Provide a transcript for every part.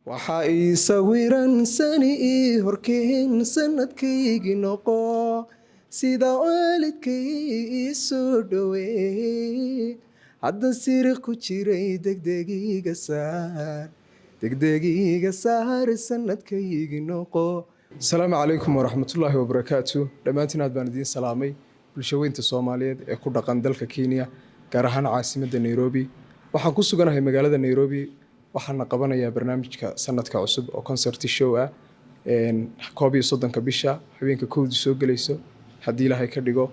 Waxaa ii sawiran sani ii horkeen, sanadkaygii noqo, sida waalidkay ii soo dhoweey. Hadda siriq ku jiray, degdegiga saar, degdegiga saar, sanadkaygii noqo. Asalaamu calaykum waraxmatullaahi wabarakaatu. Dhammaantiin aad baan idiin salaamay, bulshaweynta Soomaaliyeed ee ku dhaqan dalka Kenya, gaar ahaan caasimadda Nairobi. Waxaan ku suganahay magaalada Nairobi. Waxaana qabanayaa barnaamijka sanadka cusub oo concert show ah, 31-ka bisha, habeenka 1-du soo gelayso, haddii Ilaahay ka dhigo.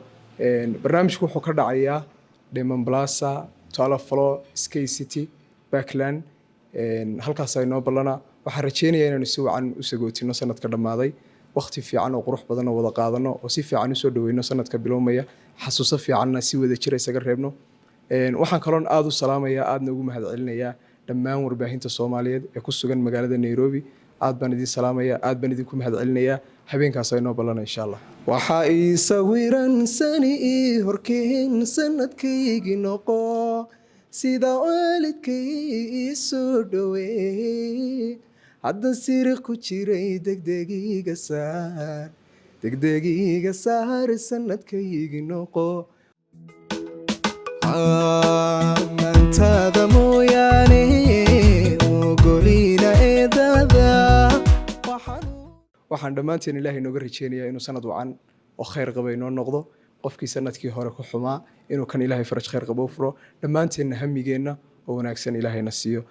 Barnaamijku wuxuu ka dhacayaa Diamond Plaza, 12 floor, Sky City, Parkland. Halkaas aynoo ballana. Waxaan rajeynayaa inaanu si wacan u sagootino sanadka dhammaaday, waqti fiican oo qurux badan oo wada qaadano, oo si fiican usoo dhaweyno sanadka bilowmaya, xasuuso fiicanna si wada jira isaga reebno. Waxaan kaloon aada u salaamayaa, aadna ugu mahadcelinayaa dhammaan warbaahinta Soomaaliyeed ee ku sugan magaalada Nairobi. Aad baan idiin salaamaya, aad baan idinku mahadcelinayaa. Habeenkaas aynoo ballana, insha Allah. Waxaa ii sawiran sani ii horkeen, sanadkaygii noqo, sida waalidkay ii soo dhoweey. Hadda siriq ku jiray, degdegiga saar, degdegiga saar, sanadkaygii noqo. Maantaada mooyaane mogolina eedada. Waxaan dhammaanteen Ilaahay nooga rajeynayaa inuu sanad wacan oo khayr qaba inoo noqdo. Qofkii sanadkii hore ku xumaa inuu kan Ilaahay faraj khayr qaba u furo. Dhammaanteenna hamigeenna oo wanaagsan Ilaahayna siiyo.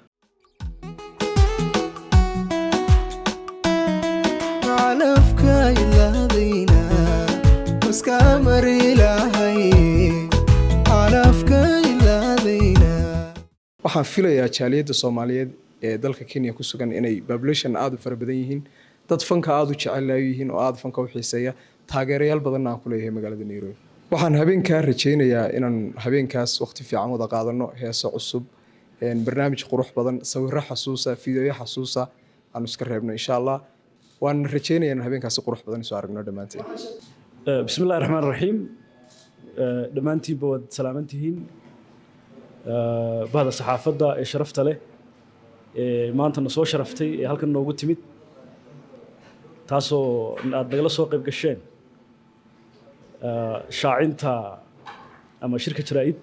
Calafka ilaadayna iska mari lahay, calafka ilaadayna. Waxaan filayaa jaaliyadda Soomaaliyeed ee dalka Kenya ku sugan inay population aada u fara badan yihiin, dad fanka aada u jecel ay yihiin oo aada fanka u xiiseeya, taageerayaal badanna aan ku leeyahay magaalada Nairobi. Waxaan habeenkaa rajeynayaa inaan habeenkaas waqti fiican wada qaadano, heeso cusub, barnaamij qurux badan, sawiro xasuusa, fiidiyoyo xasuusa aanu iska reebno, insha Allah. Waan rajeynayaa inaan habeenkaasi qurux badan isoo aragno dhammaanteen. Bismi illahi raxmaan raxiim. Dhammaantiinba waad salaaman tihiin, bahda saxaafadda ee sharafta leh ee maanta na soo sharaftay ee halkan noogu timid, taasoo aad nagala soo qayb gasheen shaacinta ama shirka jaraa'id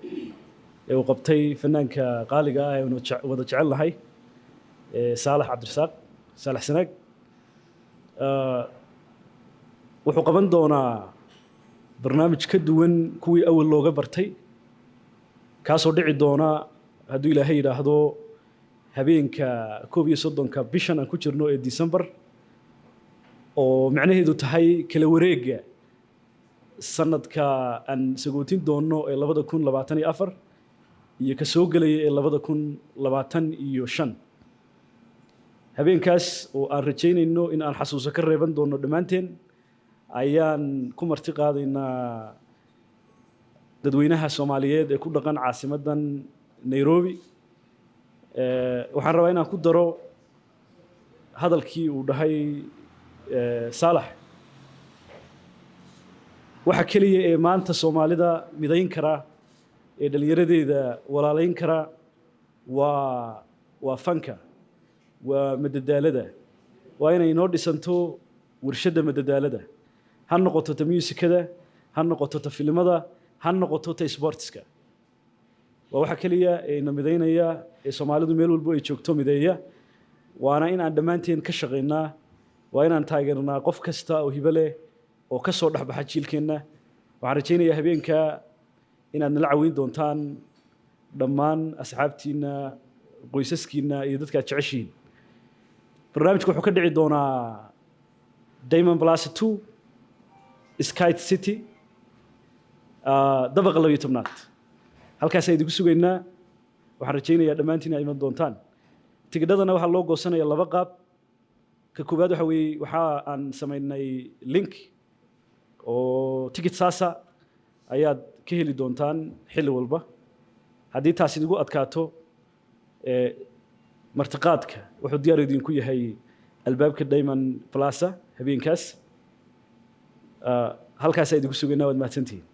ee uu qabtay fanaanka qaaliga ah ee aynu wada jecel nahay, Saalax Cabdirasaaq Saalax Sanaag. Wuxuu qaban doonaa barnaamij ka duwan kuwii awal looga bartay, kaasoo dhici doona, hadduu Ilaahay yidhaahdo, habeenka 31-ka bishan aan ku jirno ee December, oo macnaheedu tahay kala wareegga sanadka aan sagootin doonno ee 2024 iyo ka soo gelaya ee 2025. Habeenkaas oo aan rajaynayno in aan xasuuso ka reeban doonno dhammaanteen ayaan ku marti qaadaynaa dadweynaha Soomaaliyeed ee ku dhaqan caasimaddan Nairobi. Waxaan rabaa inaan ku daro hadalkii uu dhahay Saalax. Waxa keliya ee maanta Soomaalida midayn kara ee dhallinyaradeeda walaalayn kara waa fanka, waa madadaalada. Waa inay inoo dhisanto warshadda madadaalada, ha noqoto ta muusikada, ha noqoto ta filimada, ha noqoto ta sportska. Waa waxa keliya ee ina midaynaya ee Soomaalidu meel walbo ay joogto mideeya. Waana in aan dhammaanteen ka shaqaynaa, waa inaan taageernaa qof kasta oo hibo leh oo ka soo dhexbaxa jiilkeenna. Waxaan rajaynayaa habeenka inaad nala caweyn doontaan dhammaan asxaabtiinna, qoysaskiinna iyo dadka aad jeceshihiin. Barnaamijku wuxuu ka dhici doonaa Diamond Plaza 2, Sky City, dabaqa 12aad. Halkaasaan idinku sugaynaa. Waxaan rajaynayaa dhammaantiin inaad iman doontaan. Tigidhadana waxaa loo goosanaya laba qaab. Ka koowaad waxa weeye, waxa aan samaynay link oo Ticket Sasa ayaad ka heli doontaan xilli walba. Haddii taas idigu adkaato, martiqaadka wuxuu diyaar idinku yahay albaabka Diamond Plaza habeenkaas. Halkaasaa idinku sugaynaa. Waad mahadsantihiin.